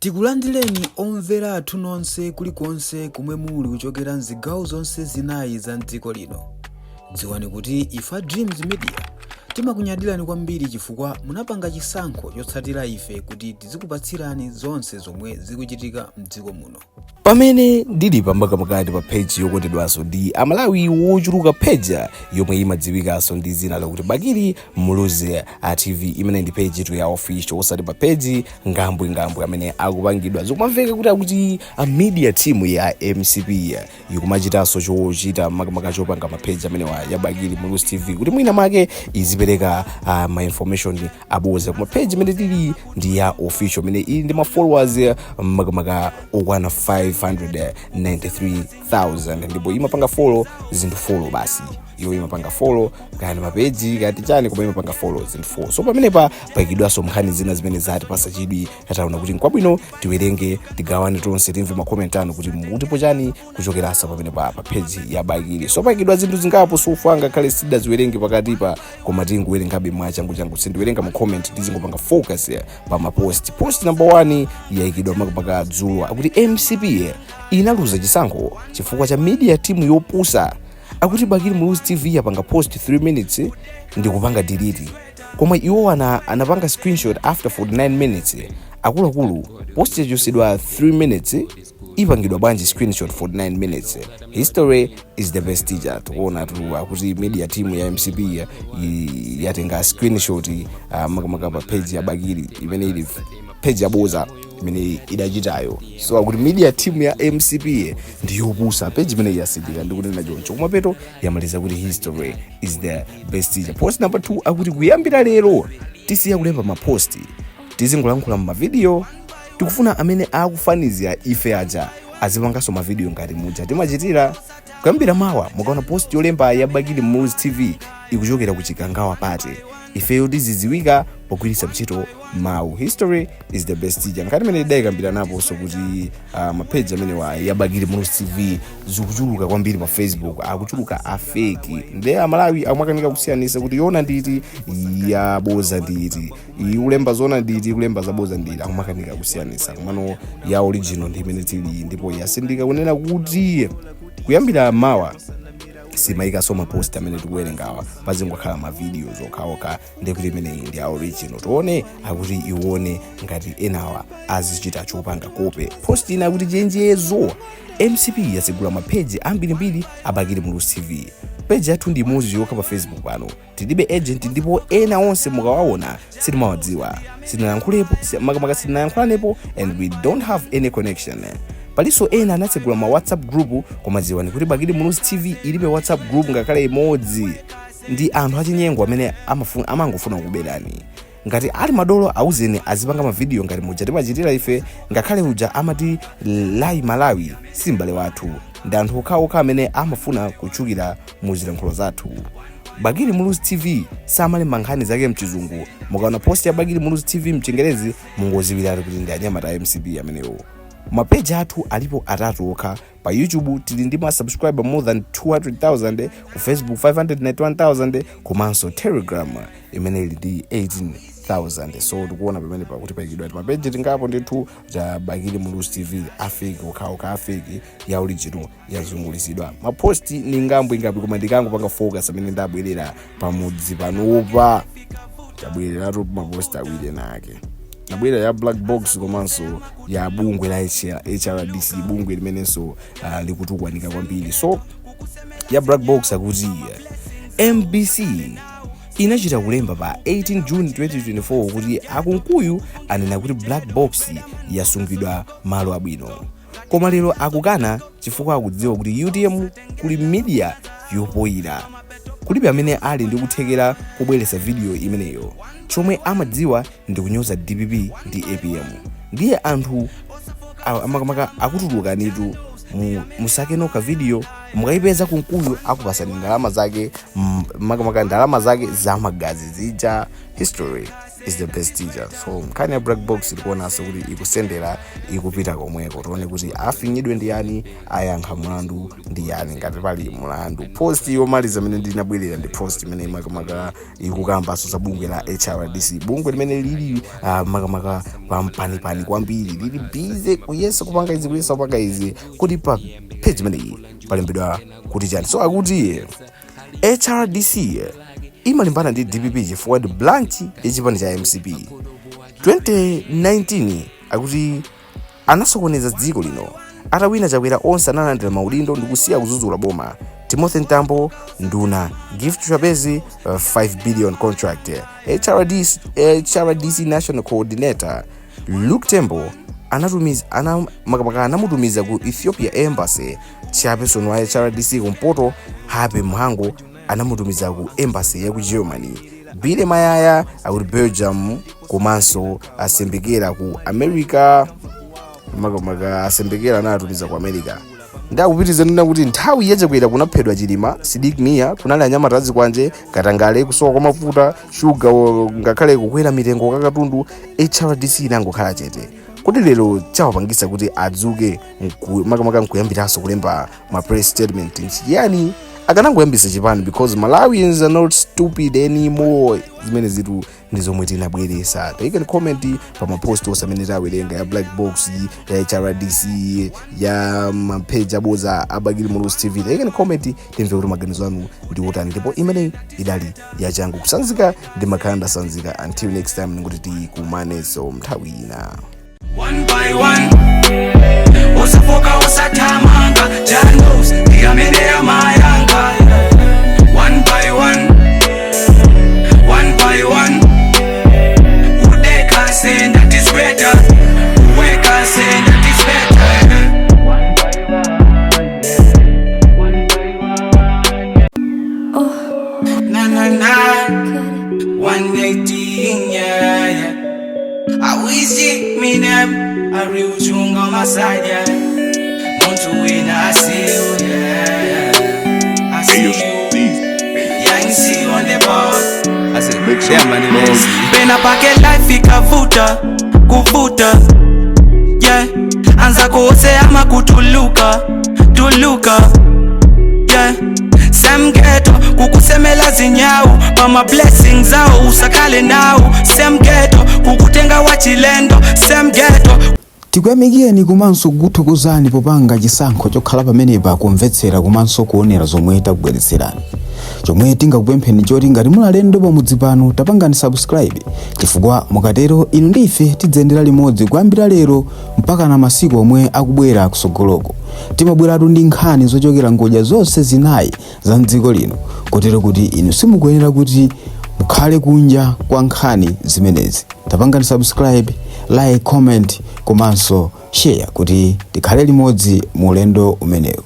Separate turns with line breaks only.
Tikulandireni omvera athu nonse kulikonse komwe muli kuchokera mzigawo zonse zinayi za mdziko lino. Dziwani kuti ife a Dreams Media timakunyadirani kwambiri chifukwa munapanga chisankho chotsatira ife kuti tizikupatsirani zonse zomwe zikuchitika mdziko muno.
Pamene ndili pamakamaka pa page yokondedwanso ndi Amalawi wochuluka, page yomwe imadziwikanso ndi dzina lakuti Bakili Muluzi a TV, imene ndi page itu ya official, osati pa page ngambwe ngambwe amene akupangidwa. Zikumamveka kuti akuti a media team ya MCP ikumachitanso chochita makamaka chopanga ma page amenewa ya Bakili Muluzi TV kuti mwina make izipereka ma information aboza, koma page imene tili ndi ya official imene ili ndi ma followers makamaka okwana 593,000, ndipo imapanga follow zinthu follow basi. Iyo imapanga follow kaya ndi ma page kaya chani, koma imapanga follow zinthu follow. So pamenepa payikidwanso nkhani zina zimene zatipasa chidwi. Taona kuti nkwabwino tiwerenge, tigawane tonse, timve ma comment anu kuti mukutipo chani kuchokeranso pamenepa pa page ya Bakili. So payikidwa zinthu zingapo so far, ngakhale sidaziwerenge pakatipa, koma tingowerengabe mwachangu changu. Sindiwerenga ma comment, tizingopanga focus pa ma post. Post number 1 yayikidwa makamaka dzulo, akuti MCP inaluza chisankho chifukwa cha media team yopusa. Akuti Bakili Muluzi TV yapanga post 3 minutes ndikupanga delete, koma iwo anapanga screenshot after 49 minutes. Akuluakulu, post yachosedwa 3 minutes, ipangidwa bwanji screenshot 49 minutes? History is the best teacher. Tikuona tu akuti media team ya MCP yatenga screenshot makamaka pa page ya Bakili imene ili page yaboza imene idachitayo. So akuti media team ya MCP ndiyopusa, page imene yasindika ndikunena choncho. Kumapeto yamaliza kuti history is the best teacher. Post number 2 akuti kuyambira lero tisiya kulemba ma post, tizingolankhula mmavidiyo. Tikufuna amene akufanizira ife aja azipanganso mavidiyo ngati muja timachitira. Kuyambira mawa, mukaona post yolemba ya Bakili Muluzi TV, ikuchokera ku Chikangawa Party. Ifeyo tizidziwika pogwiritsa ntchito mawu. History is the best teacher. Nkhani imene idayikambira naponso kuti ma page amenewa ya Bakili Muluzi TV zikuchuluka kwambiri pa Facebook, akuchuluka a fake, nde Amalawi amakanika kusiyanisa kuti yona nditi, yaboza nditi, ikulemba zona nditi, ikulemba zaboza nditi, akumakanika kusiyanisa. Komano ya original ndi imene tili, ndipo yasindika kunena kuti kuyambira mawa simaikaso ma post amene tikuwerengawa, pazingokhala ma videos okhaokha, ndikuti imeneyi ndi ya original. Tione akuti ione ngati enawa azichita chopanga copy. Post ina akuti chenjezo, MCP yatsegula ma page ambirimbiri a Bakili Muluzi TV. Page yathu ndi imodzi yokha pa Facebook pano, tilibe agent, ndipo ena onse mukawaona sitimawadziwa, sitinayankhulepo, makamaka sitinayankhulanepo, and we don't have any connection. Palinso ena anatsegula ma WhatsApp group, koma dziwani kuti Bakili Muluzi TV ilibe WhatsApp group ngakhale imodzi. Ndi anthu achinyengo amene amangofuna kukuberani. Ngati ali madolo, auzeni azipanga mavidiyo ngati muja timachitira ife. Ngakhale uja amati Lai Malawi si m'bale wathu. Ndi anthu okhaokha amene amafuna kutchukira mu zilankhulo zathu. Bakili Muluzi TV samalemba nkhani zake mchizungu. Mukaona post ya Bakili Muluzi TV mchingerezi, mungoziwiratu kuti ndi anyamata a MCP amenewo. Ma page athu alipo atatu okha. Pa YouTube tili ndi ma subscriber more than 200,000, ku Facebook 591,000, komanso Telegram imene ili ndi 18,000. So tikuona pamene pakuti payikidwa ma page tingapo ndithu za Bakili Muluzi TV, a fake okhaokha, a fake, ya original yazungulizidwa. Ma post ni ngambo ingapi, koma ndikangopanga focus amene ndabwerera pamudzi panopa. Tabwereratu ma post awiri ena ake nabwera, ya black box komanso ya bungwe la HRDC, bungwe limenenso likutukwanika kwambiri. So ya black box akuti MBC inachita kulemba pa 18 June 2024 kuti akunkuyu anena kuti black box yasungidwa malo abwino, koma lero akukana chifukwa akudziwa kuti UTM kuli media yopoyira, kulibe amene ali ndi kuthekera kubweretsa video imeneyo. Chomwe amadziwa ndi kunyoza DPP ndi APM. Ndiye anthu makamaka akutulukanitu, musake nokha video, mukayipeza kunkuyu akupasani ndalama zake, makamaka ndalama zake zamagazi zija. History is the best teacher. So nkhani ya black box tikuonanso kuti ikusendera, ikupita komweko. Tione kuti afinyidwe ndi yani, ayankha mulandu ndi yani, ngati pali mulandu. Post yomaliza imene ndinabwerera ndi post imene makamaka ikukambanso za bungwe la HRDC, bungwe limene lili makamaka pampanipani kwambiri, lili busy kuyesa kupanga izi, kuyesa kupanga izi. Kuti pa page imeneyi palembedwa kuti chani? So akuti HRDC imalimbana ndi DPP chifukwa ndi branch ya chipani cha MCP. 2019 akuti anasokoneza dziko lino. Atawina Chakwera, onse analandira maudindo ndikusiya kudzudzula boma. Timothy Mtambo nduna, Gift Trapence 5 billion contract, HRDC, HRDC national coordinator Luke Tembo anatumiza ana, makamaka anamutumiza ku Ethiopia embassy. Chairperson wa HRDC kumpoto Happy Mhango anamutumiza ku embassy ya ku Germany. Billy Mayaya akuti Belgium, komanso asembekera ku America, makamaka asembekera anatumiza ku America. Ndakupitiza nena kuti nthawi yachakwera kunaphedwa Chilima, Sidik Mia, kunali anyamata azikwanje, katangale, kusowa kwa mafuta, shuga, ngakhale kukwera mitengo kwa katundu. HRDC inangokhala chete. Kuti lero chawapangisa kuti adzuke makamaka nkuyambiranso kulemba ma press statement nchiyani? Akanangoyambisa chipani, because Malawians are not stupid anymore. Zimene zitu ndi zomwe tinabweresa. You can comment pa mapost onse amene tawerenga, ya black box, ya HRDC, ya mapeji aboza a Bakili Muluzi TV. You can comment, timve kuti maganizo anu ndi otani. Ndipo imene idali yachangu kusanzika ndi makhala ndasanzika. Until next time, ndikuti tikumanenso nthawi ina.
One by one, usafoka, usathamanga. Jah knows ndiyamene amayanga. One by one, one by one. Kudeka say that is better, kuweka say that is better. One by one, yeah. One by one. Na na na, 118, yeah. I wish it me them a real jungle masaya. Muntu wina, I see you, yeah. I see you. Young see you on the board.
I said, make some noise.
Pena pake life ikavuta, kuvuta, yeah. Anza kuose ama kutuluka, tuluka, yeah. Same ghetto kukusemela zinyawo pama blessings zawo, usakale nawo. Same ghetto kukutenga wachilendo, same ghetto.
Tikuyamikeni komanso kukuthokozani popanga chisankho chokhala pamenepa kumvetsera komanso kuonera zomwe takubweretserani. Chomwe tingakupempheni choti ngati muli alendo pamudzi pano, tapangani subscribe, chifukwa mukatero inu ndi ife tidzayendera limodzi kuyambira lero mpaka na masiku omwe akubwera kusogoloko. Timabweratu ndi nkhani zochokera ngodya zonse zinayi za mdziko lino, kotero kuti inu simukuyenera kuti mukhale kunja kwa nkhani zimenezi. Tapangani subscribe, like, comment komanso share kuti tikhale limodzi mu ulendo umenewu.